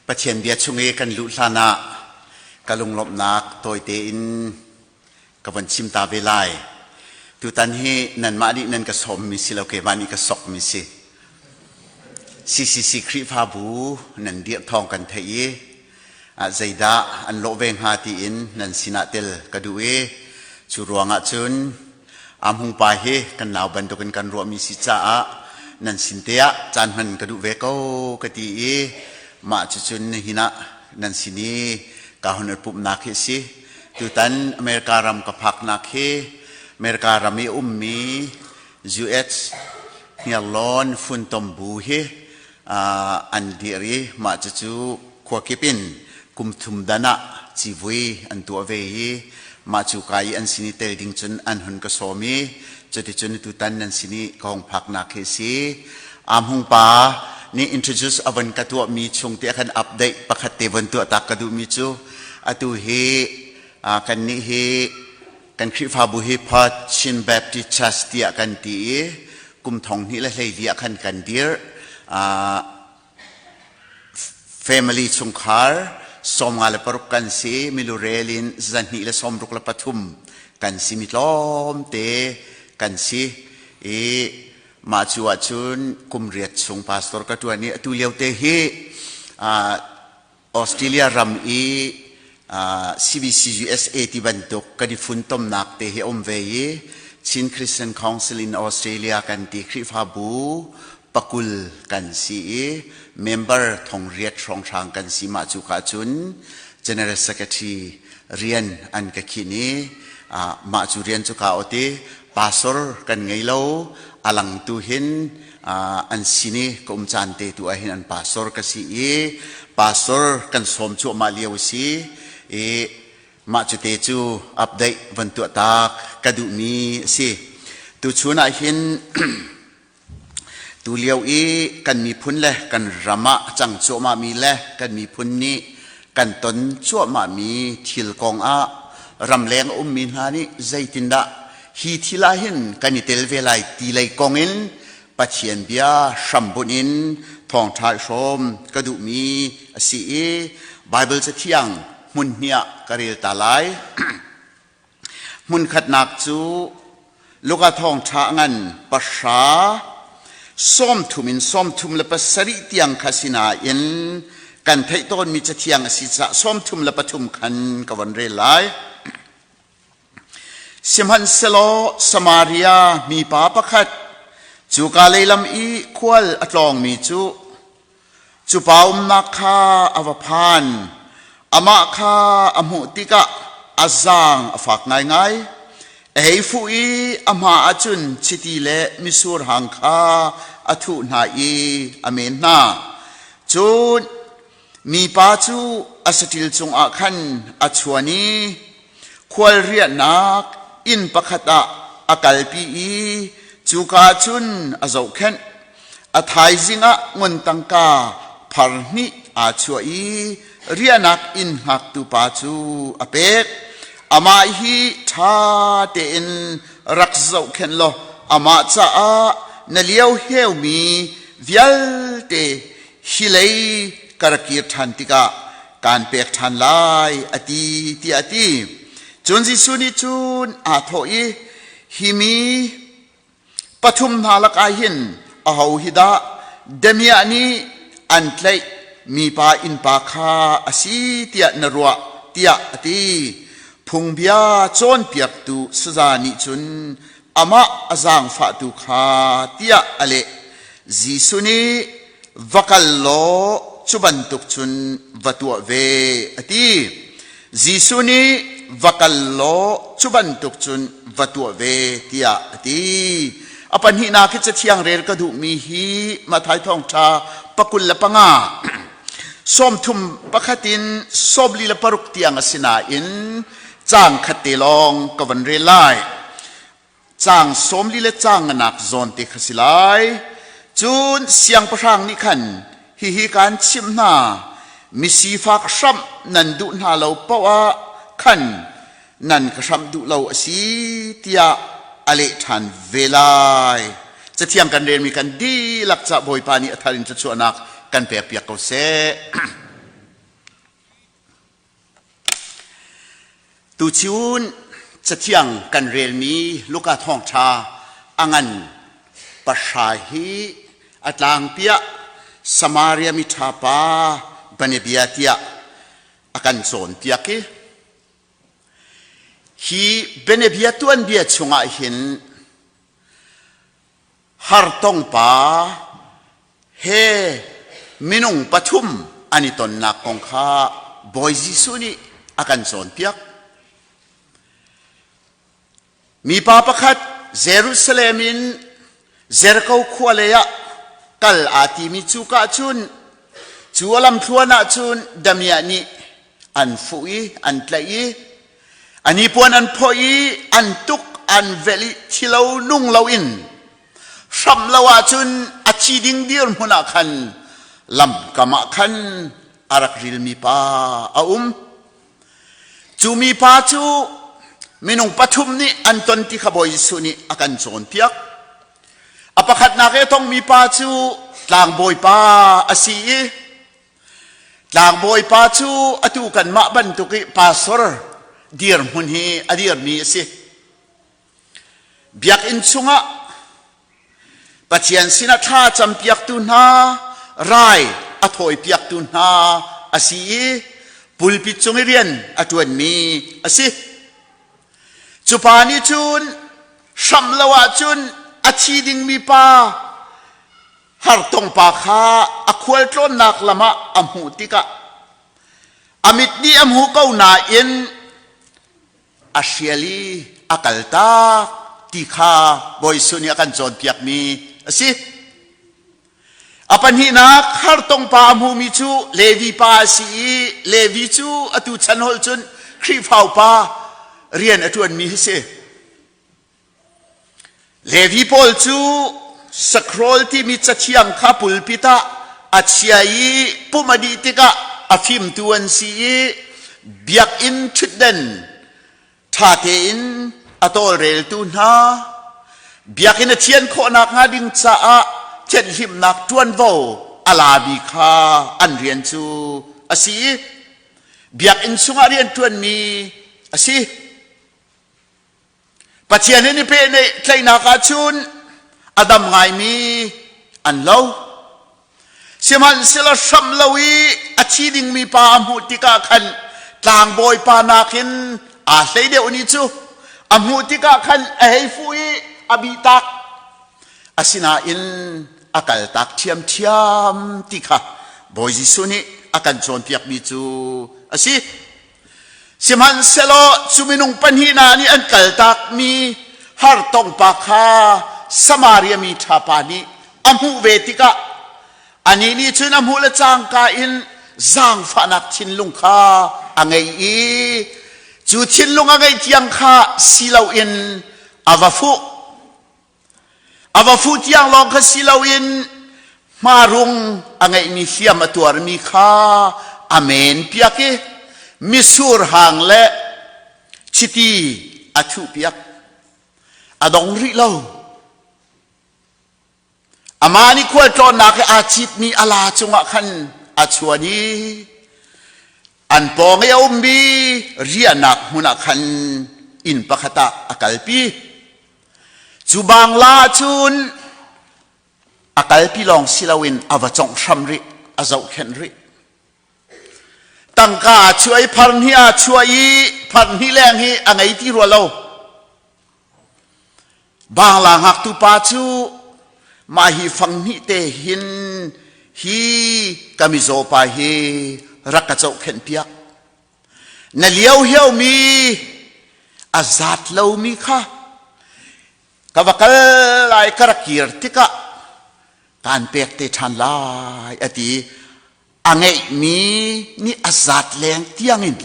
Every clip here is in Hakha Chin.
Pathian bia chung i kan luh hlan ah ka lunglawmhnak tawite in ka von chim ta ve lai. Tutan hi nanmah nih nan ka sawmmi si lo, keimah nih ka sokmi si. CCC Khrihfabu nan dirh thawng kan theih i zeidah an lawh ve hnga tiin nan sinah tel ka duh i cu ruangah cun Amhung pa hi kan nau bantukin kan ruahmi si caah nan sin te ah caan hman ka duh ve ko ka ti i mah cucun nihin ah nan sin i ka hun pumhnak hi a si. Tutan America ram ka phaknak hi America ram i ummi US Hniarlawn Funtom Bu hi an dir i mah cucu khua kip in kum thum dan ah civui an tuah ve i mah cu ka i an sin i tel ding cun an hun ka sawm i cuticun tutan nan sin i ka hung phaknak hi a si. Amhung pa nih introduce a von ka tuahmi chung te khan update pakhat te von tuah tak ka duhmi cu atu hi kannih hi kan Khrihfabu hi Perth Chin Baptist Church tiah kan ti i kum thong hnih le hleili ah khan kan dirh. Family chungkhar 56 kan si, milurel in 263 kan si, mi tlawmte kan si i mah cu ahcun kum riat chung pastor ka ṭuan i atu lio te hi Australia ram i CBC USA ti bantuk kan i funtomnak te hi a um ve i Chin Christian Council in Australia kan ti Khrihfabu pakul kan si i member thong riat hrawnghrang kan si. Mah cu ka cun General Secretary rian an ka khin i mah cu rian cu ka ot i pastor kan ngei lo, alang tu hin an sin i ka um caan te tu ah hin an pastor ka si i pastor kan sawm cuahmah lio a si i mah cu te cu update van tuah tak ka duhmi a si. Tuchun ah hin tu lio i kan miphun le kan ram ah a cang cuahmahmi le kan miphun nih kan ton cuahmahmi thil kong ah ramleng a ummi hna nih zeitindah hi thil ah hin kan i tel ve lai ti lei kong in Pathian bia hrambunh in thawngṭha i hrawm ka duhmi a si i Baibal Cathiang hmun hnih ah ka rel ta lai. Hmunkhatnak cu Luka thawngṭha ngan pahra sawmthum in 37 tiang kha sinain kan theih tawnmi cathiang a si caah 33 khan ka von rel lai. Sihmanhsehlaw Samaria mipa pakhat cuka leilam i khual a tlawngmi cu cu pa umnak kha a va phan. Amah kha a hmuh tikah a zaang a fak ngaingai. A hei fuh i a hma ah cun chiti le mitsur hang kha a thuh hna i a men hna. Cun mipa cu a saṭil cungah khan a chuan i khualriahnak inn pakhat ah a kalpi i cuka ah cun a zohkhenh. A thaizing ah ngun tangka phar hnih aa chuah i riahnak inn hngaktu pa cu a pek. Amah hi ṭha tein rak zohkhenh law amah caah na lio heumi vialte hi lei ka ra kir ṭhan tikah kaan pek ṭhan lai, a ti, tiah a ti. Cun Jesuh nih cun aa thawh i, Hi mi pathum hna lakah hin aho hi dah damiah nih an tlaih mipa innpa kha a si tiah na ruah, tiah a ti. Phungbia cawnpiaktu saza nih cun amah a zaangfahtu kha tiah a leh. Jesuh nih va kal law cu bantuk cun va tuah ve a ti. Jesuh nih va kal law cu bantuk cun va tuah ve tiah a ti. A pahnihnak hi Cathiang rel ka duhmi hi Matthai Thawngṭha 25 31 in 46 tiang a si nain caang khat te lawng ka van rel lai. Caang sawmli le caang nganak zawn te kha si lai. Cun siangpahrang nih khan hihi kaan chimh hna, misifak hramh nan duh hna lo paoh ah khan nan ka hramh duh lo a si tiah a leh ṭhan ve lai. Cathiang kan relmi kan dihlak ca Bawipa nih a thar in thluachuahnak kan pekpiak ko seh. Tuchun cathiang kan relmi Luka thawngṭha a ngan pahra hi a tlangpiah Samaria miṭha pa banabia tiah a kan cawnpiak i hi bianabia tuanbia chungah hin hartong pa he minung pathum an i tonnak kong kha Bawi Jesuh nih a kan cawnpiak. Mipa pakhat Jerusalem in Jericho khua lei ah kal aa timi cu ka cun cu a lamthluan ah cun damiah nih an fuh i an tlaih i a hnipuan an phawh i an tuk an velh i thilo nung loin hramh lo ahcun a thi ding dirhmun ah khan lamkam ah khan a rak rilmi pa a um. Cu mipa cu minung pathum nih an ton ti kha Bawi Jesuh nih a kan cawnpiak. A pakhatnak i a tongmi pa cu tlangbawi pa a si i tlangbawi pa cu atu kanmah bantuk i pastor dirhmun hi a dirmi a si. Biakinn chungah Pathian sinah thla campiaktu hna, rai a thawipiaktu hna a si i pulpit cung i rian a ṭuanmi a si. Cu pa nih cun hramh lo ahcun a thi dingmi pa hartong pa kha a khualtlawnnak lam ah a hmuh tikah a mit nih a hmu ko nain a hrial i a kaltak ti kha Bawi Jesuh nih a kan cawnpiakmi a si. A pahnihnak hartong pa a hmumi cu Levi pa a si i Levi cu atu chan holh cun Khrihfa upa rian a ṭuanmi hi si. Levi pawl cu sakrawl timi cathiang kha pulpit ah a chia i pum a dih tikah a fimtu an si i biakinn ṭhutden ṭha tein a tawlreltu hna biakinn a thian khawh nakhnga ding caah thianhhlimhnak ṭuanvo a lami kha an rian cu a si i biakinn chungah rianṭuanmi a si. Pathian in i pehtlaihnak ahcun a dam ngaimi an lo. Sihmanhsehlaw hramh lo i a thi dingmi pa a hmuh tikah khan tlangbawi pa nakin aa hlei deuh ni cu a hmuh tikah khan a hei fuh i a bihtak. Asinain a kaltak ṭhiamṭhiam ti kha Bawi Jesuh nih a kan cawnpiakmi cu a si. Sihmanhsehlaw cu minung pahnih hna nih an kaltakmi hartong pa kha Samaria mi ṭha pa nih a hmuh ve tikah anih nih cun a hmuh le cangka in zaangfahnak thinlung kha a ngei i cu thinlung a ngeih tiang kha si loin a va fuh. A va fuh tiang lawng kha si loin hmarung a ngeihmi hliam a tuarmi kha a men piak i misur hang le chiti a thuhpiak. A dong rih lo. Amah nih khualtlawnnak i aa citmi a la cungah khan a chuan i an pawng i a ummi riahnak hmun ah khan inn pakhat ah a kalpi. Cu bangla cun a kalpi lawng si loin a va congh hram rih, a zohkhenh rih. Tangka aa chuah i phar hnih aa chuah i phar hnih leng hi a ngei ti rua lo. Bangla ngaktu pa cu mah hi fang hnih te hin hi ka mizaw pa hi rak ka zohkhenh piak. Na lio hiomi a zat lomi kha ka va kal lai ka rak kir tikah kaan pek te ṭhan lai a ti. A ngeihmi nih a zat leng tiangin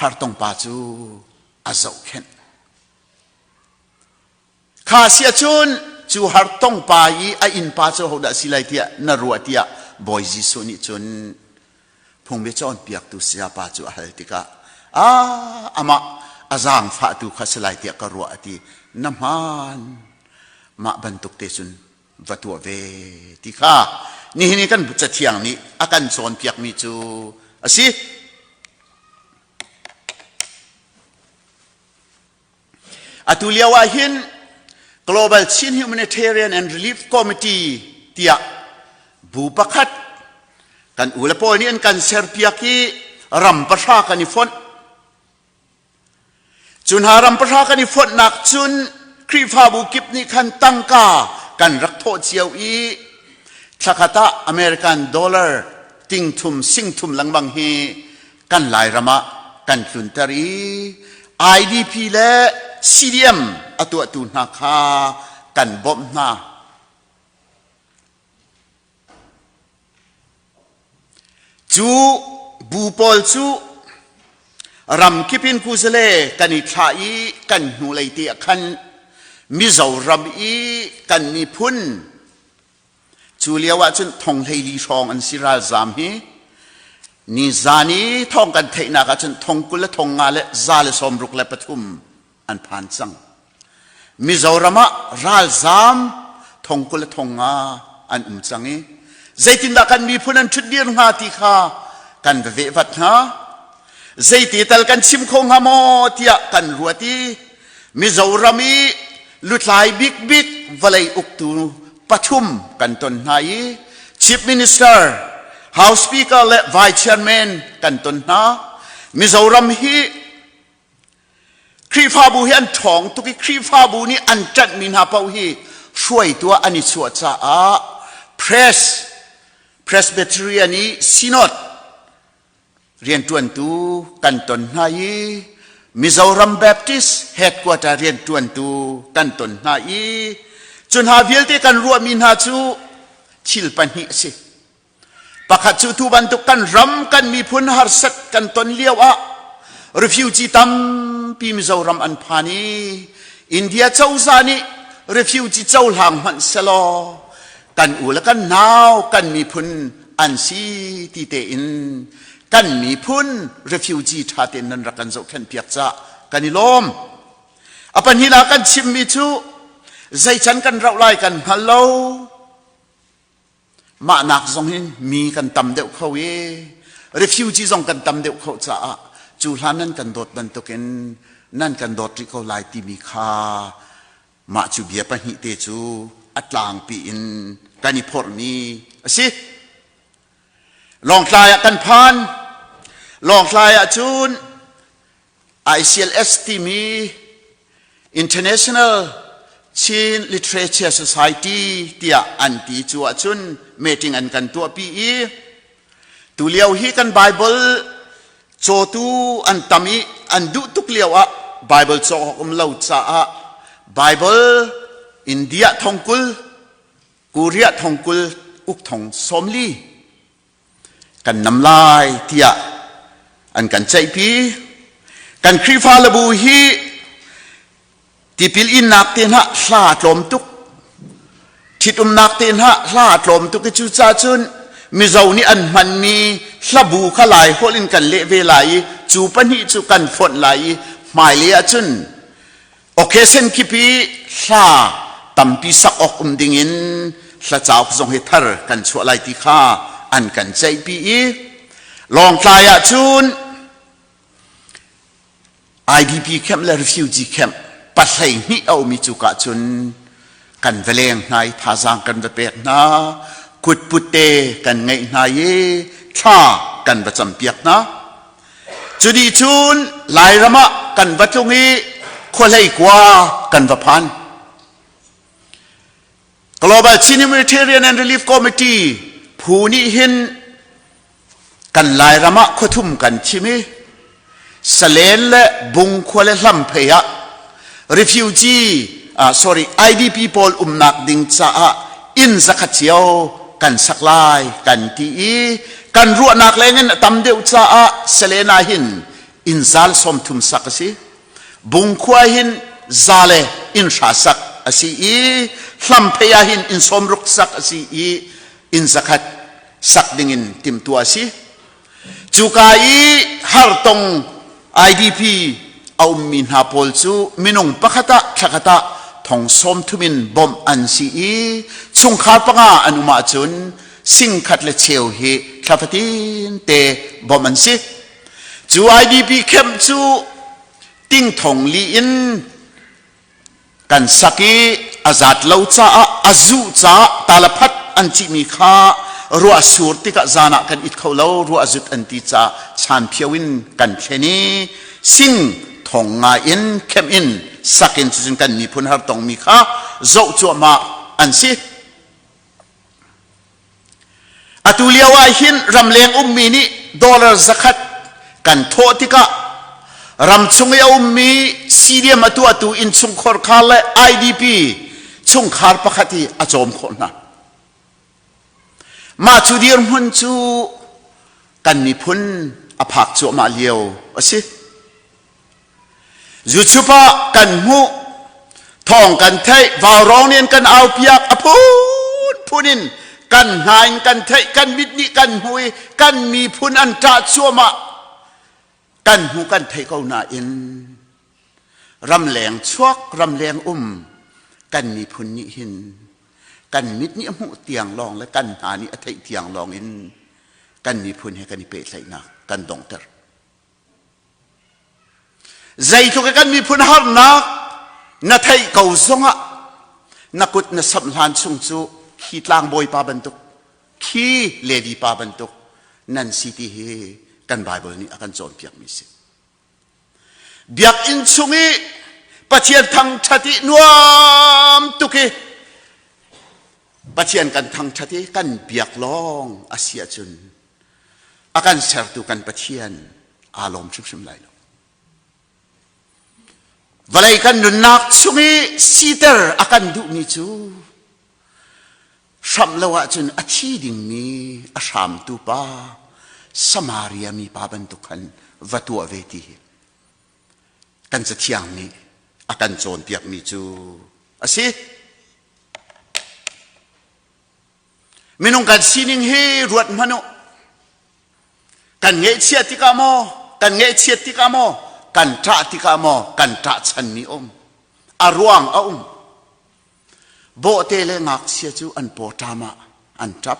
hartong pa cu a zohkhenh. Kha si ahcun cu hartong pa i a innpa cu hodah si lai tiah na ruah tiah Bawi Jesuh nih cun phungbia cawnpiaktu sayapa cu a hal tikah ah amah a zaangfahtu kha si lai tiah ka ruah a ti. Na hmaan mah bantuk te cun va tuah ve ti kha nihin i kan cathiang nih a kan cawnpiakmi cu a si. Atu lio ah hin Global Chin Humanitarian and Relief Committee tiah bu pakhat kan u le pawl nih an kan serpiak i ram pahra kan i fonh. Cu hna ram pahra kan i fonhnak cun Khrihfabu kip nih khan tangka kan rak thawh cio i thlakhat ah American dollar tingthum singthum lengmang hi kan Lairam ah kan tlunter i IDP le CDM a tuahtu hna kha kan bawmh hna. Cu bu pawl cu ramkip in kuzale kan i thlah i kan hnulei te ah khan Mizoram i kan miphun cu lio ah cun thong 14 hrawng an si ralzaam hi nizan i thawng kan theihnak ah cun thong 20 le thong nga le 163 an phan cang. Mizoram ah ralzaam thong 20 le thong nga an um cang i zeitindah kan miphun an ṭhutdir hnga ti kha kan va vehvat hna. Zeiti tal kan chim kho hnga maw tiah kan ruat i Mizoram i lutlai bikbik vawlei uktu pathum kan ton hna i Chief Minister, House Speaker le Vice Chairman kan ton hna. Mizoram hi Khrihfabu hi an ṭhawng tuk i Khrihfabu nih an ṭanhmi hna paoh hi hruaitu ah an i chuah caah Press Presbyterian i Synod rianṭuantu kan ton hna i Mizoram Baptist headquarter rianṭuantu kan ton hna i cu hna vialte kan ruahmi hna cu thil pahnih a si. Pakhat cu tu bantuk kan ram kan miphun harsat kan ton lio ah refugee tampi Mizoram an phan i India cozah nih refugee cohlang hmanh selaw kan u le kan nau kan miphun an si ti tein kan miphun refugee ṭha tein nan rak kan zohkhenh piak cah kan i lawm. A pahnihnak kan chimmi cu zeican kan rauh lai kan hngal lo. Mahnak zong hin mi kan tam deuh kho i refugee zong kan tam deuh kho caah cu hlan nan kan dawt bantukin nan kan dawt rih ko lai timi kha mah cu bia pahnih te cu a tlangpi in kan i phorhmi a si. Lawngtlai ah kan phan. Lawngtlai ah cun ICLS timi International Chin Literature Society tiah an ti cu ahcun meeting an kan tuahpi i tulio hi kan Bible cawtu an tam i an duh tuk lio ah Bible cawk awk um lo caah Bible India thongkul Korea thongkul uk thong 40 kan nam lai tiah an kan ceihpi. Kan Khrihfa labu hi tipil innak te hna hla tlawm tuk ṭhitumnak te hna hla tlawm tuk i cucaah cun Mizo nih an hmanmi hlabu kha Lai holh in kan leh ve lai i cu pahnih cu kan fonh lai i hmailei ahcun Occasion kip i hla tampi sak awk um dingin hla cauk zong hi thar kan chuah lai ti kha an kan ceihpi i Lawngtlai ah cun IDP camp le refugee camp 12 a um i cuka cun kan va leng hna i thazaang kan va pek hna kutput te kan ngeih hna i thla kan va campiak hna. Cu dih cun Lairam ah kan va tlung i khuahleikua kan va phan. Global Chin Humanitarian and Relief Committee phu nih hin kan Lairam ah khuathum kan thim i Salen le Bungkhua le Hlamphei ah refugee uh, sorry IDP pawl umnak ding caah inn 100 cio kan sak lai kan ti i kan ruahnak lengin a tam deuh caah Selena hin inn zal 30 sak a si Bungkhua hin za le inn hra sak a si i Hlamphei ah hin inn 60 sak a si i inn 100 sak dingin timhtuah a si Cuka i hartong IDP a ummi hna pawl cu minung pakhat ah thlakhat ah thong 30 in bawmh an si i chungkhar panga an um ahcun sing khat le cheu hi thla fatin te bawmh an si. Cu IDP camp cu ting thong li in. Kan sak i a zat lo caah a zuh caah talaphat an cihmi kha ruah sur tikah zan ah kan it kho lo, ruah zut an ti caah chanphio in kan thlen i sing thong ngai in khem in sak in cucun kan miphun har tongmi kha zoh cuahmah an si. Atu lio ah hin ramleng ummi nih dollar zakhat kan thawh tikah ramchung i a ummi CDM a tuahtu innchungkhar khar le IDP chungkhar pakhat hi a cawm khawh hna. Mah cu dirhmun cu kan miphun a phak cuahmah lio a si. YouTube ah kan hmuh, thawng kan theih, vaurawng nih an kan aupiak, a phunphun in kan hna in kan theih, kan mit nih kan hmuh i kan miphun an ṭah cuahmah. Kan hmu kan thei ko nain ramleng chuak, ramleng um kan miphun nih hin kan mit nih a hmuh tiang lawng le kan hna nih a theih tiang lawng in kan miphun he kan i pehtlaihnak kan donghter. Zeitluk i kan miphun harnak na theih ko zongah na kut na samh hlan chung cu khi tlangbawi pa bantuk, khi Levi pa bantuk nan si ti hi kan Bible nih a kan cawnpiakmi si. Biakinn chung i Pathian thangṭhat i nuam tuk i Pathian kan thangṭhat i kan biak lawng a si ahcun a kan sertu kan Pathian aa lawm hrimhrim lai lo. Vawlei kan nunnak chung i siter a kan duhmi cu hramh lo ahcun a thi dingmi a hramtu pa Samaria mi pa bantuk khan va tuah ve ti hi kan Cathiang nih a kan cawnpiakmi cu a si. Minung kan sining hi ruat hmanh u. Kan ngeihchiah tikah maw, kan ngeihchiat tikah maw, kan ṭah tikah maw, kan ṭah chanmi um. A ruang a um. Bawhte le ngakchia cu an pawṭam ah an ṭap.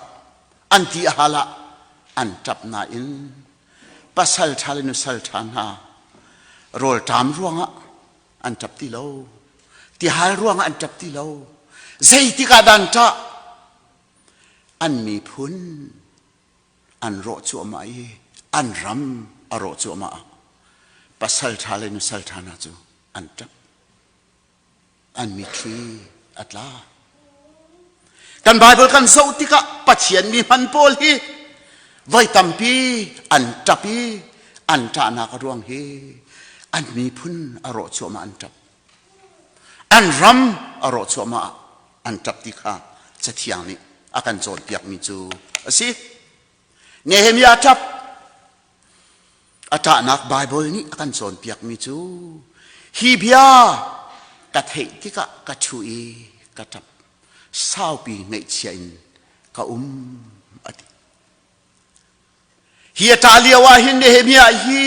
An ti a hal ah an ṭap nain pasal ṭha le nusal ṭha hna rawlṭam ruangah an ṭap ti lo. Tihal ruangah an ṭap ti lo. Zeitik ah dah an ṭah? An miphun an rawh cuahmah i an ram a rawh cuahmah ah pasal ṭha le nusal ṭha hna cu an ṭap. An mitthli a tla. Kan Bible kan zoh tikah Pathian mi hman pawl hi voi tampi an ṭap i an ṭahnak a ruang hi an miphun a rawh cuahmah an ṭap. An ram a rawh cuahmah an ṭap ti kha Cathiang nih a kan cawnpiakmi cu a si. Nehemiah ṭap a ṭahnak Baibal nih a kan cawnpiakmi cu hi bia ka theih tikah ka ṭhu i ka ṭap saupi ngaihchia in ka um a ti. Hi a ṭah lio ah hin Nehemiah hi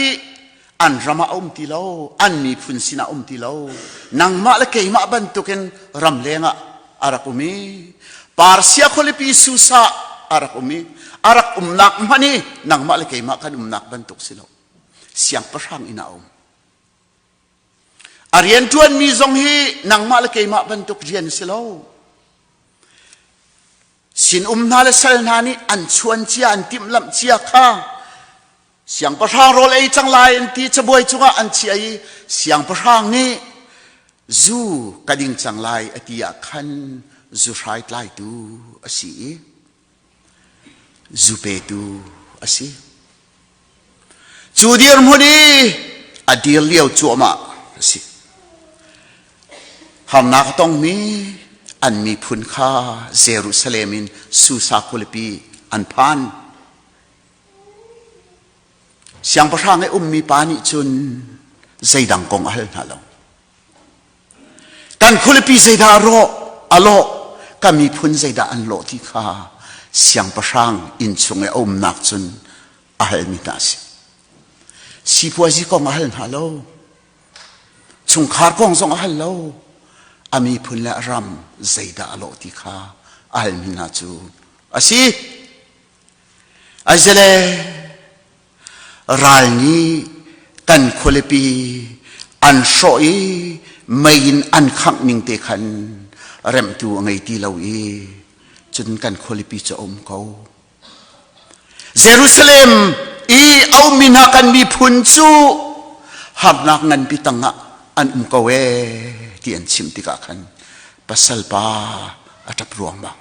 an ram ah a um ti lo, an miphun sinah a um ti lo. Nangmah le keimah bantukin ramleng ah a rak um i Parsia khualipi Susa a rak um i a rak umnak hmanh hi nangmah le keimah kan umnak bantuk si lo. Siangpahrang inn ah a um. A rianṭuanmi zong hi nangmah le keimah bantuk rian si lo. Sinum hna le sal hna nih an chuan cia, an timhlamh cia kha siangpahrang rawl ei cang lai an ti cabuai cungah an chiah i siangpahrang nih zu ka ding cang lai a ti ah khan zu hrai tlaitu a si i zu petu a si. Cu dirhmun i a dir lio cuahmah a si. Harnak a tongmi an miphun kha Jerusalem in Susa khualipi an phan. Siangpahrang i ummi pa nih cun zeidang kong a hal hna lo. Kan khualipi zeidah a rawh, a lawh, ka miphun zeidah an lawh ti kha siangpahrang inn chung i a umnak cun a halmi hna a si. Sipuazi kong a hal hna lo. Chungkhar kong zong a hal lo. A miphun le a ram zeidah a lawh ti kha a halmi hna cu a si. Aizele ral nih kan khualipi an hrawh i mei in an khangh ning te khan remhtu a ngei ti lo i cun kan khualipi cu a um ko. Jerusalem i a ummi hna kan miphun cu harnak nganpi tangah an um ko ee ti an chim tikah khan pasal pa a ṭap ruangmang.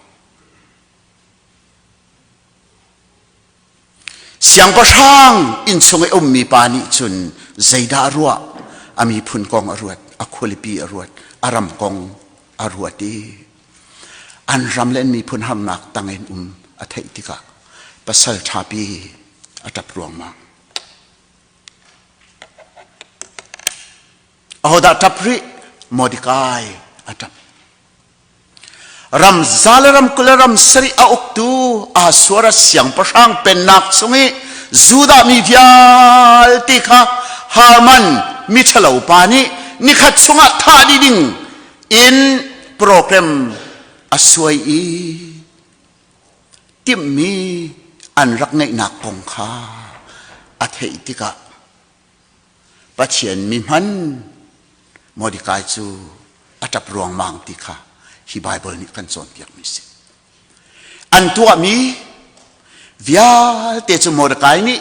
Siangpahrang innchung i ummi pa nih cun zeidah a ruah? A miphun kong a ruat, a khualipi a ruat, a ram kong a ruat i an ram le an miphun harnak tangin um a theih tikah pasal ṭhapi a ṭap ruangmang. Ahodah ṭap rih? Mordecai a ṭap. Ram za le ram 20 le ram sarih a uktu Ahasuerus siangpahrang pennak chung i Judah mi vialte kha Haman miṭhalo pa nih nikhat chungah thah dih ding in program a suai i timhmi an rak ngeihnak kong kha a theih tikah Pathian mi hman Mordecai cu a ṭap ruangmang ti kha hi Baibal nih kan cawnpiakmi si. An tuahmi vialte cu Mordecai nih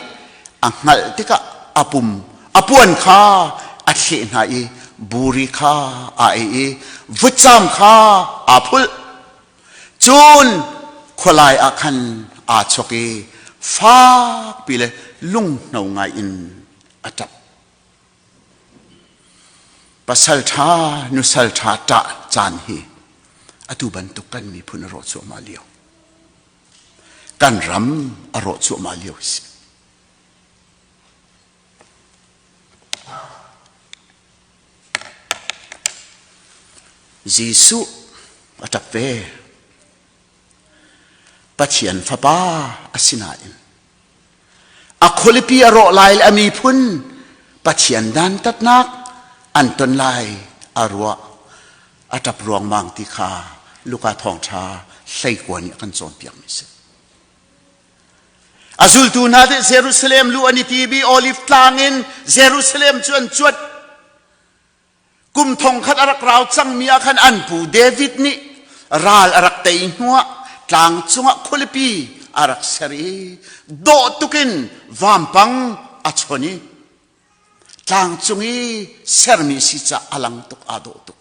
a hngalh tikah a pum a puan kha a thleh hna i buri kha aa ei i vutcam kha aa phulh. Cun khualai ah khan aa chok i fakpi le lunghno ngai in a ṭap. Pasal ṭha nusal ṭha ṭah caan hi atu bantuk kan miphun a rawh cuahmah lio. Kan ram a rawh cuahmah lio a si. Jesuh a ṭap ve. Pathian Fapa a si nain a khualipi a rawh lai le a miphun Pathian dantatnak an ton lai a ruah a ṭap ruangmang ti kha Luka thawngṭha hleikua nih a kan cawnpiakmi a si. A zultu hna nih Jerusalem lu an i tim i Olive tlang in Jerusalem cu an cuanh. Kum thongkhat a rak rau cangmi ah khan an pu David nih ral a rak tei hnuah tlang cungah khualipi a rak ser i dawh tukin vampang a chon i tlang cung i sermi si caah a lang tuk aa dawh tuk.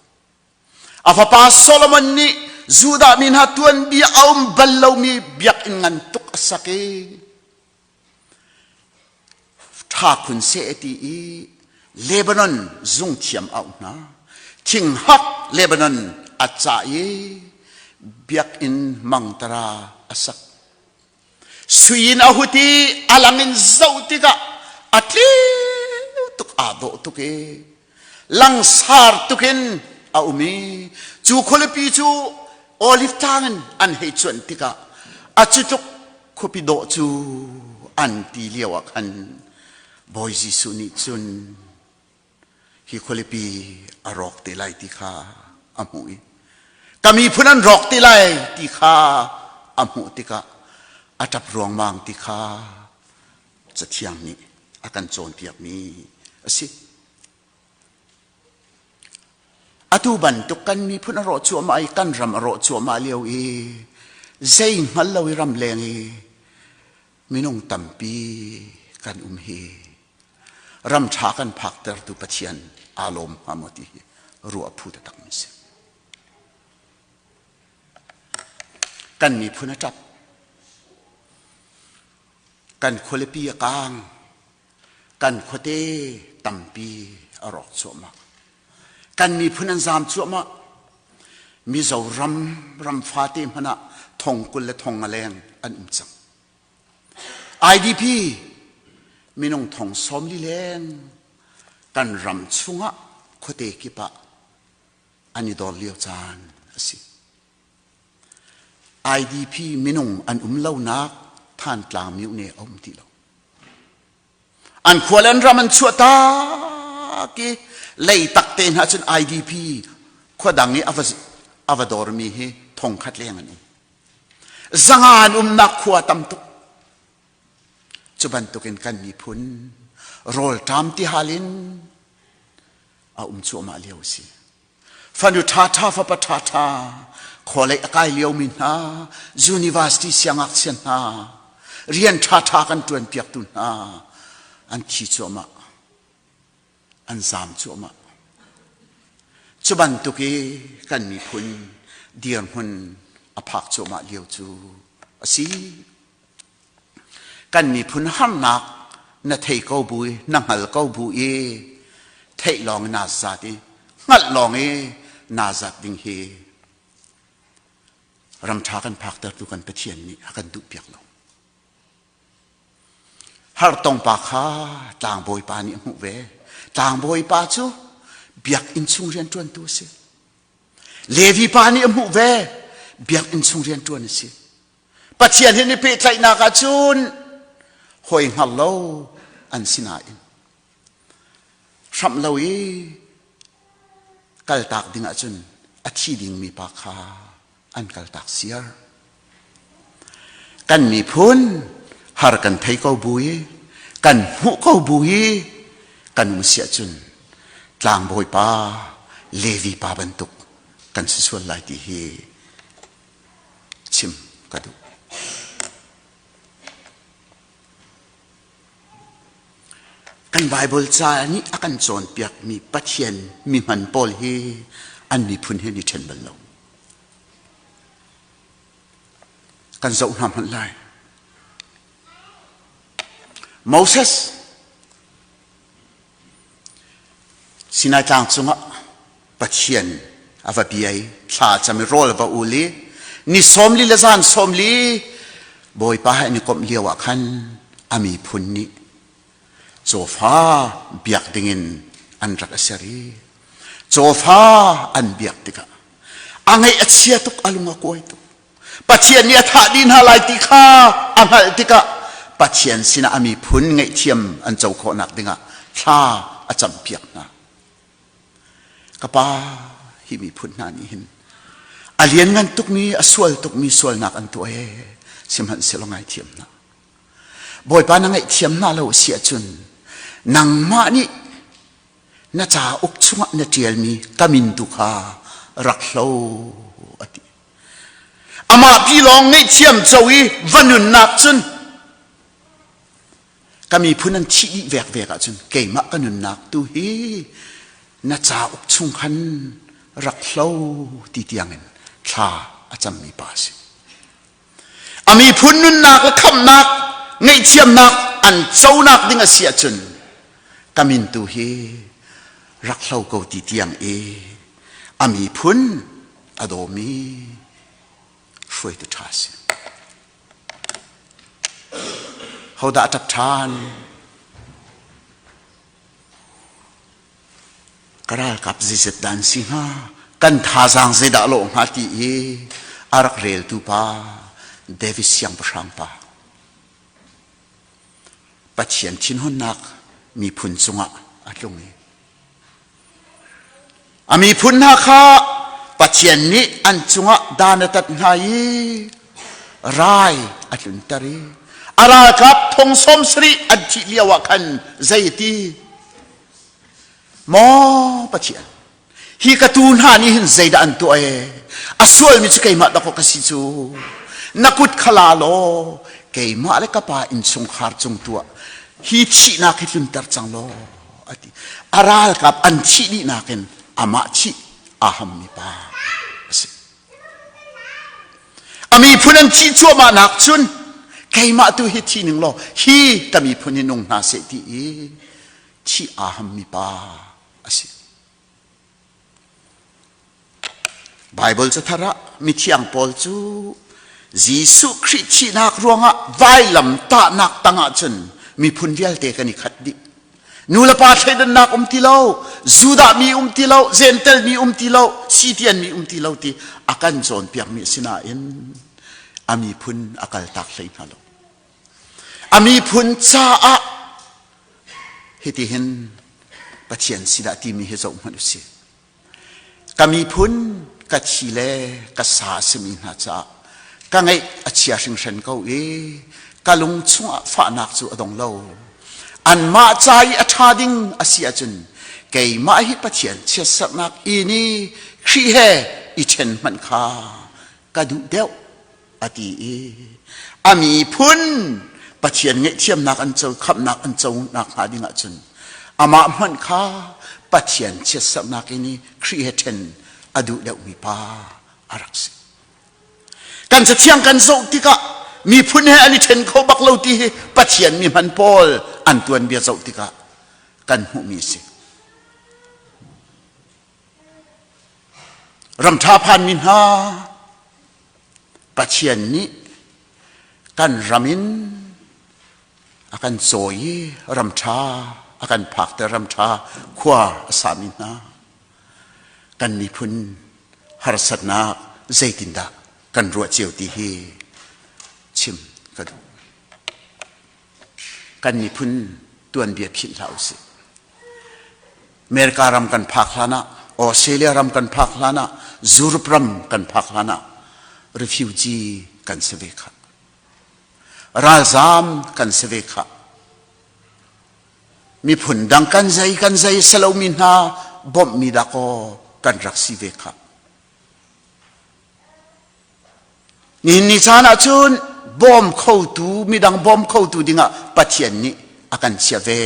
A fapa Solomon nih Judah mi hna tuanbia a um bal lomi biakinn ngan tuk a sak i ṭha khun seh ti i Lebanon zungthiam auh hna. Thinghak Lebanon a cah i biakinn mangtara a sak. Sui in a hut i a lang in zoh tikah a tliu tuk aa dawh tuk i langsar tuk in a um i cu khualipi cu olive tlang in an hei cuanh tikah a cu tluk khuapi dawh cu an ti lio ah khan Bawi Jesuh nih cun hi khualipi a rawk te lai ti kha a hmuh i ka miphun an rawk te lai ti kha a hmuh tikah a ṭap ruangmang ti kha Cathiang nih a kan cawnpiakmi a si. Atu bantuk kan miphun a rawh cuahmah i kan ram a rawh cuahmah lio i zei hngal lo i ramleng i minung tampi kan um hi ram ṭha kan phaktertu Pathian aa lawm hnga maw ti hi ruah phu taktakmi si. Kan miphun a ṭap. Kan khualipi a kaang. Kan khuate tampi a rawk cuahmah. Kan miphun an zaam cuahmah. Mizoram ram fate hmanh ah thong 20 le thong nga leng an um cang. IDP minung thong 40 leng kan ram chungah khuate kip ah an i dor lio caan a si. IDP minung an um lonak Thantlang myo ne a um ti lo. An khua le an ram an chuah tak i leitak te hna cun IDP khua dang i a va dormi hi thong khat leng an um. Zanga an umnak khua tam tuk. Cu bantukin kan miphun rawlṭam tihal in a um cuahmah lio a si. Fanu ṭhaṭha fapa ṭhaṭha khualei a kai liomi hna university siangngakchia hna rian ṭhaṭha kan ṭuanpiaktu hna an thi cuahmah an zaam cuahmah. Cu bantuk i kan miphun dirhmun a phak cuahmah lio cu a si. Kan miphun harnak na thei ko bu i na hngal ko bu i theih lawng i naa zat i hngalh lawng i naa zat ding hi ramṭha kan phaktertu kan Pathian nih a kan duhpiak lo. Hartong pa kha tlangbawi pa nih a hmuh ve. Tlangbawi pa cu biakinn chung rianṭuantu a si. Levi pa nih a hmuh ve. Biakinn chung rianṭuan a si. Pathian he ni pehtlaihnak ahcun hawi hngal lo an si nain hramh lo i kaltak ding ahcun a thi dingmi pa kha an kaltak siar. Kan miphun har kan thei ko bu i kan hmuh ko bu i kan um si ahcun tlangbawi pa Levi pa bantuk kan si sual lai ti hi chim ka duh. Kan Bible ca nih a kan cawnpiakmi Pathian mihman pawl hi an miphun he ni ṭhen bal lo. Kan zoh hna hmanh lai. Moses Sinai tlang cungah Pathian a va bia i thla a cam i rawl a va ul i ni 40 le zan 40 Bawipa he an i komh lio ah khan a miphun nih cawfa biak dingin an rak i ser i cawfa an biak tikah a ngaih a chia tuk a lung a kuai tuk Pathian nih a thah dih hna lai ti kha a hngalh tikah Pathian sinah a miphun ngaihthiam an co khawhnak dingah thla a campiak hna. Ka pa, hi miphun hna nih hin a lianngan tukmi, a sual tukmi sualnak an tuah ee, sihmanhsehlaw ngaithiam hna. Bawipa na ngaihthiam hna lo a si ahcun nangmah nih na cauk chungah na ṭialmi ka min tu kha rak hlo a ti. Amah pi lawng ngaihthiam co i va nunnak cun ka miphun an thih dih vekvek ahcun keimah ka nunnak tu hi na cauk chung khan rak hlo ti tiangin thla a cammi pa a si. A miphun nunnak le khamhnak ngaihthiamnak an conak ding a si ahcun ka min tu hi rak hlo ko ti tiang i a miphun a dawmi hruaitu ṭha a si. Hodah a ṭap ṭhan? Ka ralkap zeizat dah an si hnga? Kan thazaang zeidah a lawh hnga ti i a rak reltu pa David siangpahrang pa. Pathian thinhunnak miphun cungah a tlung i A miphun hna kha Pathian nih an cungah dan a tat hna i rai a tlunter i a ralkap thong 70 an thih lio ah khan zeiti maw Pathian hi ka tu hna nih hin zeidah an tuah e a sualmi cu keimah dakaw ka si cu na kut kha la law keimah le ka pa innchungkhar cung tuah hi thihnak hi tlunter cang law a ti. A ralkap an thih dih nakin amah thih aa hammi pa a si. A miphun an thih cuahmah nak cun keimah tu hi thi ning law hi ka miphun hi nung hna seh ti i thih aa hammi pa a si. Baibal cathar ah mithiang pawl cu Jesuh Khrih thihnak ruangah vailam tahnak tangah cun miphun vialte kan i khat dih. Nu le pa thleidannak um ti lo, Judah mi um ti lo, Gentel mi um ti lo, Sitian mi um ti lo ti a kan cawnpiakmi a si nain a miphun a kaltak hlei hna lo. A miphun caah hitihin Pathian sinah timi hi zoh hmanh u sih. Ka miphun ka thi le ka sa a simi hna caah ka ngeih a chia hringhran ko i ka lung chungah fahnak cu a dong lo. Anmah ca i a ṭha ding a si ahcun Keimah hi Pathian chiatserhnak inn i Khrih he i ṭhen hmanh kha ka duh deuh a ti i a miphun Pathian ngaihthiamnak an co khamhnak an co nakhnga ding ahcun amah hmanh kha Pathian chiatserhnak in i Khrih he ṭhen a duh deuhmi pa a rak si. Kan cathiang kan zoh tikah miphun he an i ṭhen kho bak lo ti hi Pathian mi hman pawl an tuanbia zoh tikah kan hmuhmi a si. Ramṭha phanmi hna Pathian nih kan ram in a kan cawi i ramṭha a kan phakter ramṭha khua a sami hna kan miphun harsatnak zeitindah kan ruah cio ti hi chim ka duh. Kan miphun tuanbia philh hlah usih. America ram kan phak hlan ah, Australia ram kan phak hlan ah, Europe ram kan phak hlan ah refugee kan si ve khah. Ralzam kan si ve khah. Miphun dang kan zei kan zei salomi hna bawmhmi dakaw kan rak si ve khah. Nihin ni caan ahcun bawm khotu midang bawm khotu dingah Pathian nih a kan chiah ve.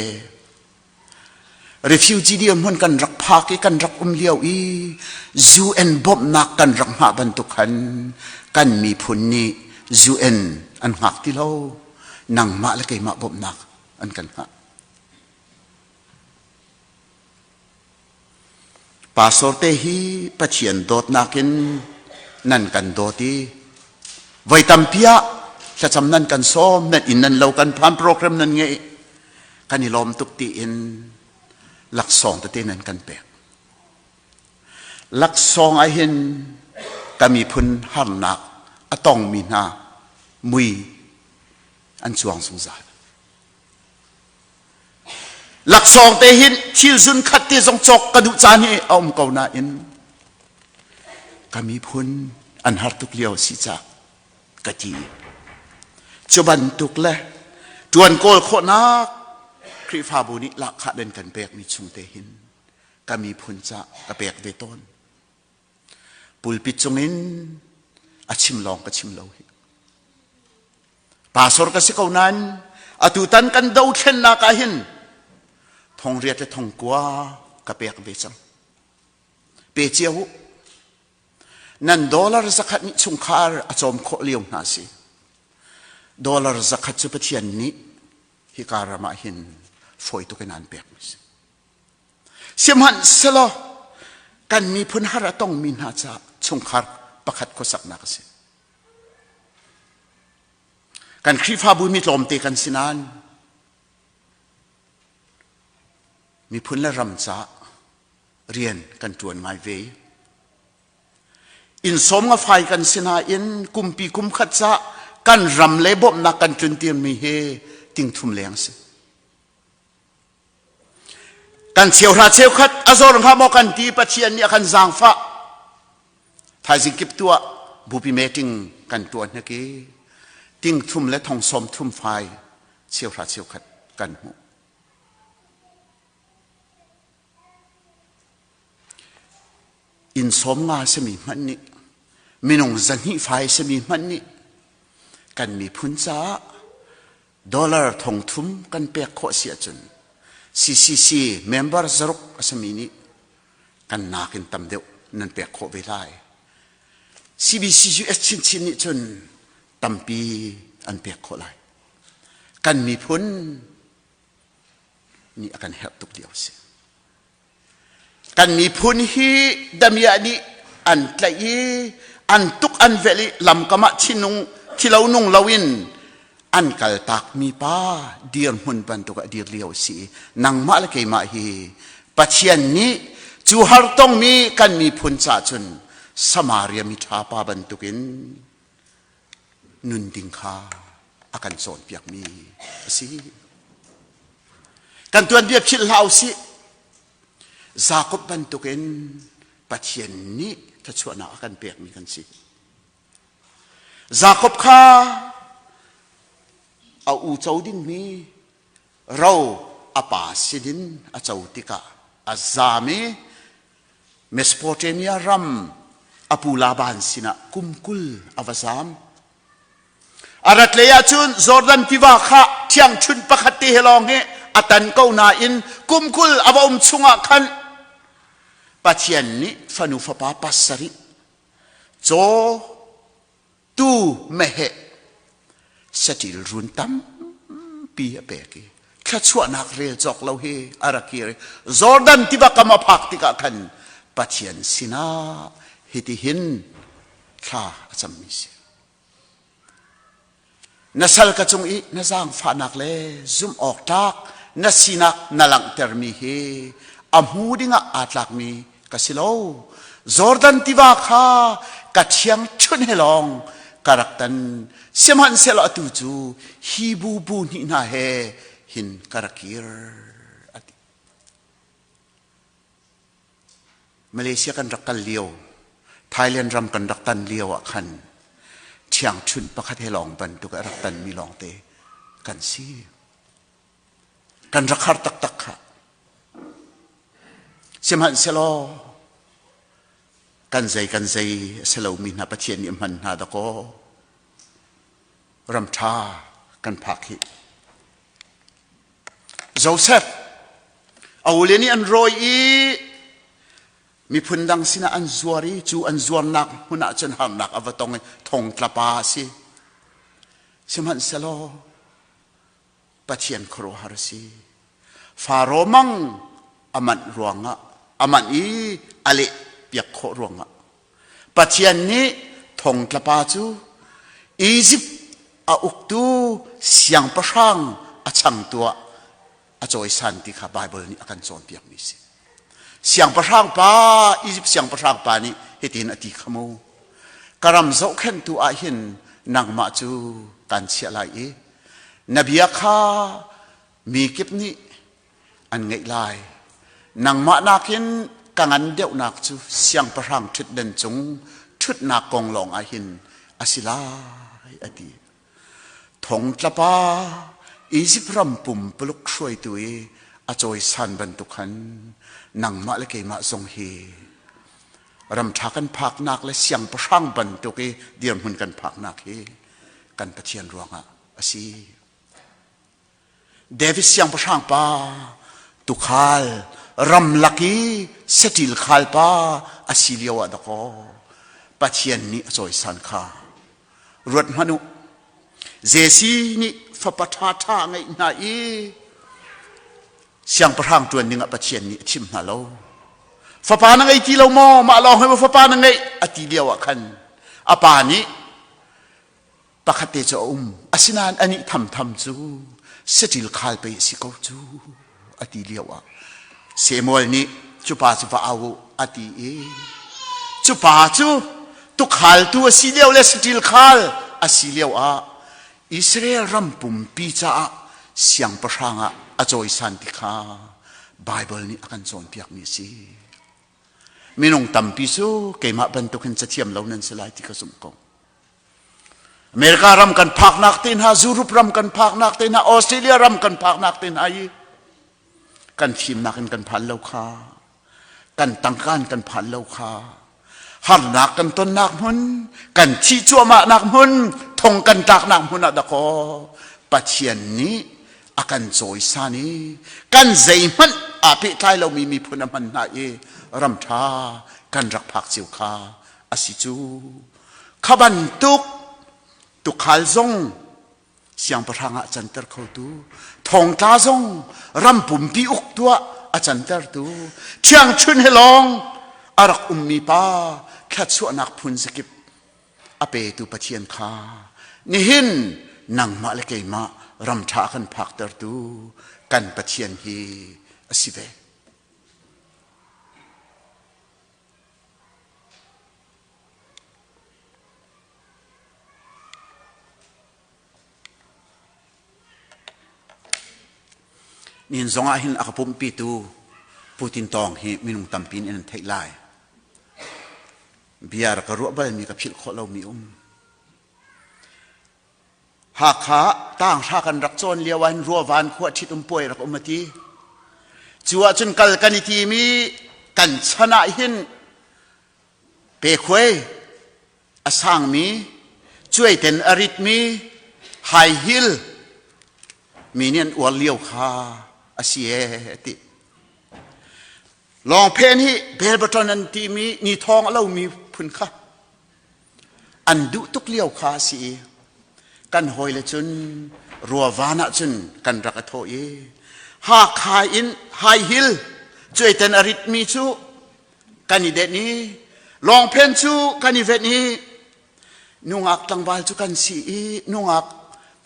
Refugee dirhmun kan rak phak i kan rak um lio i UN bawmhnak kan rak hngah bantuk khan kan miphun nih UN an hngak ti lo. Nangmah le keimah bawmhnak an kan hngah. Pastor te hi Pathian dawtnak in nan kan dawt i voi tampi ah thlacam nan kan sawm, nan inn nan lo kan phan program nan ngeih kan i lawm tuk tiin laksawng tete nan kan pek. Laksawng ah hin ka miphun harnak a tongmi hna mui an cuang zungzal. Laksawng te hin thil zun khat te zong cawk ka duh caan hi a um ko nain ka miphun an har tuk lio si ca ka ti. Cu bantuk le ṭuan kawl khawhnak Khrihfabu nih lahkhah den kan pekmi chung te hin ka miphun ca ka pek ve tawn. Pulpit cungin a chim lawng ka chim lo hi. Pastor ka si ko nain atutan kan dothlennak ah hin thongriat le thongkua ka pek ve cang. Pe cio u. Nan dollar zakhat nih chungkhar a cawm khawh lio hna si. Dollar zakhat cu Pathian nih hika ram ah hin fawi tuk in an pek mi si. Sihmanhsehlaw kan miphun har a tongmi hna caah chungkhar pakhat khuasaknak a si. Kan Khrihfabu mi tlawmte kan si nain miphun le ram caah rian kan ṭuan ngai ve. Inn sawm nga fai kan si nain kumpi kum khat caah kan ram le bawmhnak kan tluntirmi hi tingthum leng si. Kan cheuhra cheukhat a zor hnga maw kan ti Pathian nih a kan zaangfah. Thaizing kip tuah bupi meeting kan tuah hnek i ting thum le thong sawm thum fai cheuhra cheukhat kan hmuh. Inn sawm nga simi hmanh nih minung zahnih fai simi hmanh nih kan miphun caah dollar thong thum kan pek khawh si ahcun CCC member zaruk a simi nih kan nakin tam deuh nan pek khawh ve lai. CBCUS chinchin nih cun tampi an pek khawh lai. Kan miphun nih a kan herh tuk lio a si. Kan miphun hi damiah nih an tlaih i an tuk an velh i lamkam ah thinung thilo nung loin an kaltakmi pa dirhmun bantuk ah dir lio a si i nangmah le keimah hi Pathian nih cu hartongmi kan miphun caah cun Samaria mi ṭha pa bantukin nun ding kha a kan cawnpiakmi a si. Kan tuanbia philh hlah usih. Jakob bantukin Pathian nih thluachuahnak a kan pekmi kan si. Jakob kha a u co dingmi ro a pa sinin a co tikah. a zaam i Mesopotamia ram a pu Laban sinah kum 20 a va zaam. A rat lei ahcun Jordan tiva kha ṭhiangṭhunh pakhat te he lawng hi a tan ko nain kum 20 a va um chungah khan Pathian nih fanu fapa pasarih caw tuu meheh saṭil run tampi a pek i thluachuahnak rel cawk lo hi a rak kir i Jordan tiva kam a phak tikah khan Pathian sinah hitihin thla a cammi si. Na sal ka cung i na zaangfahnak le zumh awk tlak na sinak na langhtermi hi a hmu dingah aa tlakmi ka si lo. Jordan tiva kha ka ṭhiangṭhunh he lawng ka rak tan. Sihmanhsehlaw atu cu hi bu bu hnih hna he hin ka rak kir, a ti. Malaysia kan rak kal lio, Thailand ram kan rak tan lio ah khan ṭhiangṭhunh pakhat he lawng bantuk a rak tanmi lawngte kan si. Kan rak har taktak kha. Sihmanhsehlaw kan zei kan zei a si lomi hna Pathian nih a hman hna dakaw ram ṭha kan phak hi. Joseph a ule nih an rawi i miphun dang sinah an zuar i cu an zuarnak hmun ah cun harnak a va tong i thongtla pa a si. Sihmanhsehlaw Pathian khuaruahhar a si. Faro mang a manh ruangah a manh i a leh piak khawh ruangah Pathian nih thongtla pa cu Izipt a uktu siangpahrang a changtu ah a cawisan ti kha Baibal nih a kan cawnpiakmi a si. Siangpahrang pa, Izipt siangpahrang pa nih hitin a ti kha mu. Ka ram zohkhenhtu ah hin nangmah cu kan chiah lai i na bia kha mi kip nih an ngeih lai. Nangmah nakin ka ngan deuhnak cu siangpahrang ṭhutdan cung ṭhutnak kong lawng ah hin a si lai, a ti. Thongtlapa Izipt ram pumpuluk hruaitu i a cawisan bantuk khan nangmah le keimah zong hi ram ṭha kan phaknak le siangpahrang bantuk i dirhmun kan phaknak hi kan Pathian ruangah a si. David siangpahrang pa tukhal ramlak i saṭil khal pa a si lio ah dakaw Pathian nih a cawisan kha ruat hmanh u. Jesse nih fapa ṭhaṭha a ngeih hna i siangpahrang ṭuan dingah Pathian nih a thim hna lo. Fapa na ngei ti lo maw? Mah lawng hi maw fapa na ngeih? A ti lio ah khan a pa nih Pakhat te cu a um. Asinain anih thamtham cu saṭil khal pei a si ko cu a ti lio ah Samuel nih cu pa cu va au u a ti i cu pa cu tukhaltu a si lio le saṭil khal a si lio ah Israel ram pumpi caah siangpahrang ah a cawisan ti kha Baibal nih a kan cawnpiakmi a si. Minung tampi cu keimah bantukin cathiam lo nan si lai ti ka zumh ko. America ram kan phaknak te hna, Europe ram kan phaknak te hna, Australia ram kan phaknak te hna i kan fimnak in kan phan lo kha, kan tangka in kan phan lo kha, harnak kan tonnak hmun, kan thih cuahmahnak hmun, thong kan tlaknak hmun ah dakaw Pathian nih a kan cawisan i kan zeihmanh aa pehtlai lomi miphun a hman hna i ram ṭha kan rak phak cio kha a si cu. Kha bantuk tukhal zong siangpahrang ah a canter khotu, thongtla zong ram pumpi uktu ah a cantertu, ṭhiangṭhunh he lawng a rak ummi pa thluachuahnak phun zakip a petu Pathian kha nihin nangmah le keimah ram ṭha kan phaktertu kan Pathian hi a si ve. Nihin zong ah hin a ka pumhpitu Putin tawng hi minung tampi nih nan theih lai. Bia rak ka ruah balmi ka philh khawh lomi um. Hakha tanghra kan rak cawn lio ah hin Ruavan khua ṭhit um puai rak um a ti. Cu ahcun kal kan i tim i kan chan ah hin pekhuai a sangmi, cuaiten a ritmi, high heel mi nih an uar lio kha a si ee ti. Lawngphen hi bell button an timi ni thawng a lomi phun kha an duh tuk lio kha a si i kan hawile cun ruavan ah cun kan rak a thawh i Hakha in high heel cuaiten a ritmi cu kan i denh i lawngphen cu kan i venh i nungak tlangval cu kan si i nungak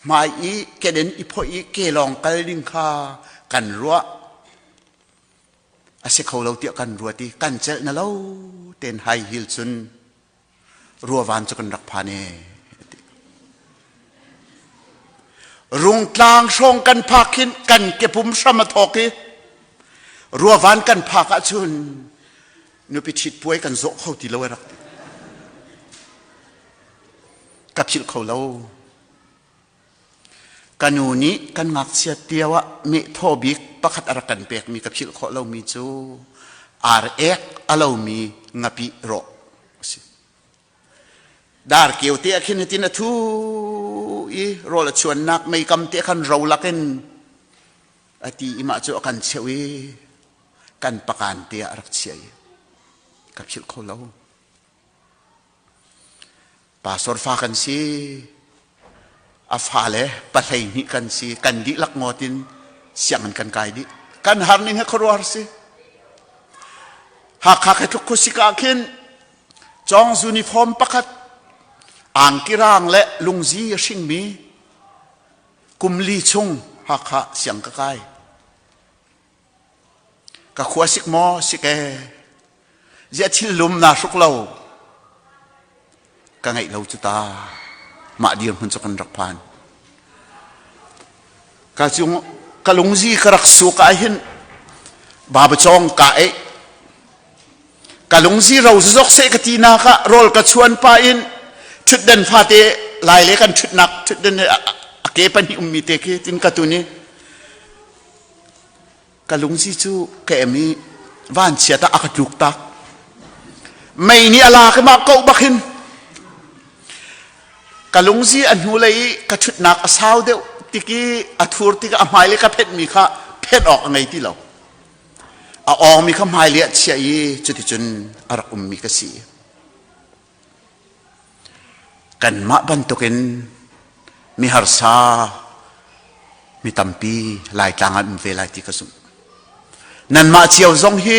hmai i keden i phoih i ke lawng kal ding kha kan ruah. A si kho lo tiah kan ruat i kan celh na lo ten high heel cun ruavan cu kan rak phan e. Rungtlang hrawng kan phak hin kan kepum hram a thawk i ruavan kan phak ahcun nupi ṭhit puai kan zawh kho ti lo e rak ti. Ka philh kho lo. Ka nu nih kan ngakchiat lio ah meh thaw bik pakhat a rak kan pekmi ka philh khawh lomi cu ar ek a lomi ngapih rawh a si. Darkeu te ah khin hitin a thu i rawl a chuannak meikam te khan ro lakin a ti i mah cu a kan cheuh i kan pakan te ah a rak chiah i ka philh kho lo. Pastor fa kan si. A fale pahlei hnih kan si. Kan dihlak ngawt in sianginn kan kai dih. Kan har ning he khuaruahhar si. Hakha khi tluk khuasik ah khin cawng uniform pakhat angki rang le lungzi a hringmi kum li chung Hakha siang ka kai. Ka khua sik maw sik ee. Ziah thil lum naa hruk lo. Ka ngeih lo cu ta. Mah dirhmun cu kan rak phan. Ka cung ka lungzi ka rak suk ah hin baba cawng ka eih. Ka lungzi ro zok seh ka ti nak ah rawl ka chuan pa in ṭhutden fate lai le kan ṭhutnak ṭhutden a ke pahnih ummi te khi tin ka tun i Ka lungsi cu ka em i vanchiat ah a ka tluk tak. Mei nih a lak i mah koh bak hin ka lungzi a hnulei i ka ṭhutnak a sau deuh tik i a thur tik ah a hmailei ka phenhmi kha phenh awk a ngei ti lo. A awngmi kha hmailei ah chiah i cuticun a rak ummi ka si. Kanmah bantukin miharsa mi tampi Laitlang ah an um ve lai ti ka zumh. Nanmah cio zong hi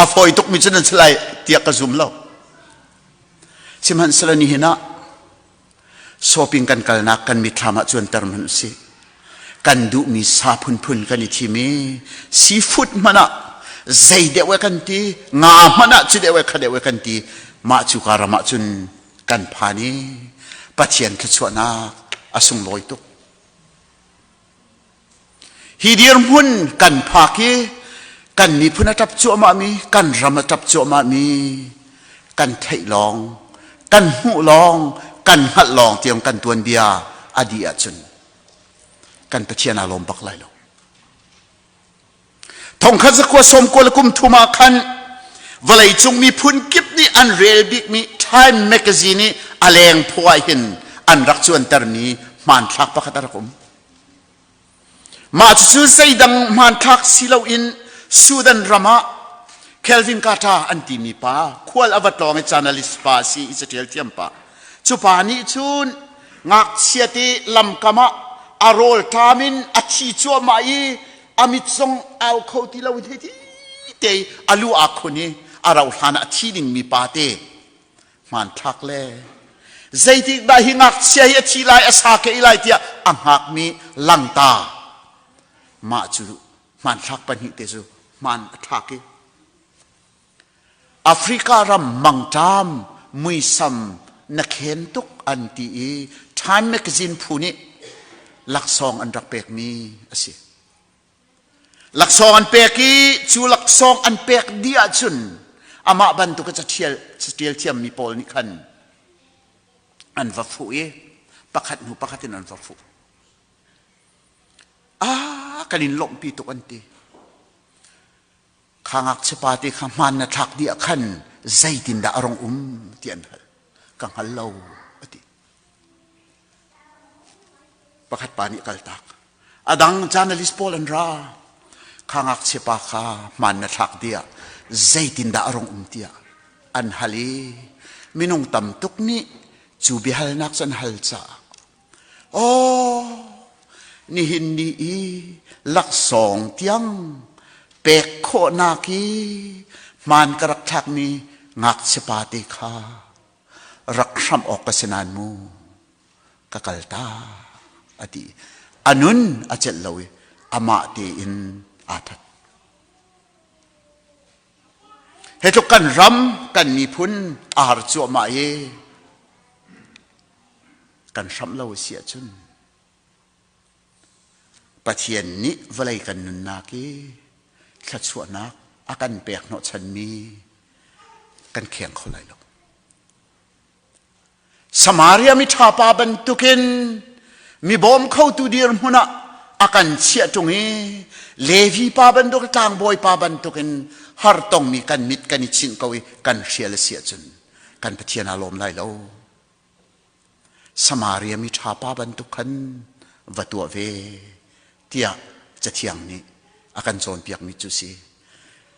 a fawi tukmi cu nan si lai tiah ka zum lo. Sihmanhsehlaw nihin ah shopping kan kalnak kan mitthlam ah cuanter hmanh usih. Kan duhmi sa phunphun kan i thim i seafood hmanh ah zei deuh kan ti, nga hmanh ah cu deuh kha deuh kan ti. Mah cu ka ram ah cun kan phan i Pathian thluachuahnak a sunglawi tuk. Hi dirhmun kan phak i kan miphun a ṭap cuahmahmi, kan ram a ṭap cuahmahmi kan theih lawng, kan hmuh lawng, kan hngalh lawng tiang kan tuanbia a dih ahcun kan Pathian aa lawm bak lai lo. Thongkhat zakua sawmkua le kum thum ah khan vawleicung miphun kip nih an rel bikmi Time magazine i a leng phaw ah hin an rak cuantermi hmanthlak pakhat a rak um. Mah cucu zeidang hmanthlak si loin Sudan ram ah Kelvin Carter an timi pa khual a va tlawng i journalist pa a si i caṭial thiam pa. Cu pa nih cun ngakchia te lamkam ah a rawlṭam in a thi cuahmah i a mit zong au kho ti lo in hei ti te a lu aa khun i a rauh hlan ah a thi dingmi pa te hmanthlak le zeitik dah hi ngakchia hi a thi lai a sa ke lai tiah a hngakmi langta mah cu hmanthlak pahnih te cu hman a thlak i Africa ram mangṭam muisam na khen tuk an ti i Time magazine phu nih laksawng an rak pekmi a si. Laksawng an pek i cu laksawng an pek dih ahcun amah bantuk a caṭial caṭial thiammi pawl nih khan an va fuh i pakhat hnu pakhat in an va fuh. Ah, kan in lawmhpi tuk an ti. Kha ngakchia pa te kha hmaan na thlak dih ah khan zeitindah a rong um ti an hal. Ka hngal lo a ti. Pakhat pa nih kaltak. A dang journalist pawl an ra. Kha ngakchia pa kha hmaan na thlak dih ah zeitindah a rong um tiah an hal i minung tam tuk nih cu biahalnak cu an hal caah Aw, nihin ni i laksawng tiang pek khawhnak i hmaan ka rak thlakmi ngakchiapa te kha rak hramh awk ka si nain mu ka kal ta a ti. A nun a celh lo i amah tein aa that. Hi tluk kan ram, kan miphun a har cuahmah i kan hramh lo a si ahcun Pathian nih vawlei kan nunnak i thluachuahnak a kan pek hnawhchanmi kan kheng kho lai lo. Samaria miṭha pa bantukin mi bawm khotu dirhmun ah a kan chiah ṭung i Levi pa bantuk tlangbawi pa bantukin hartongmi kan mit kan i chinh ko i kan hrial a si ahcun kan Pathian aa lawm lai lo. Samaria mi ṭha pa bantuk khan va tuah ve tiah Cathiang nih a kan cawnpiakmi cu si.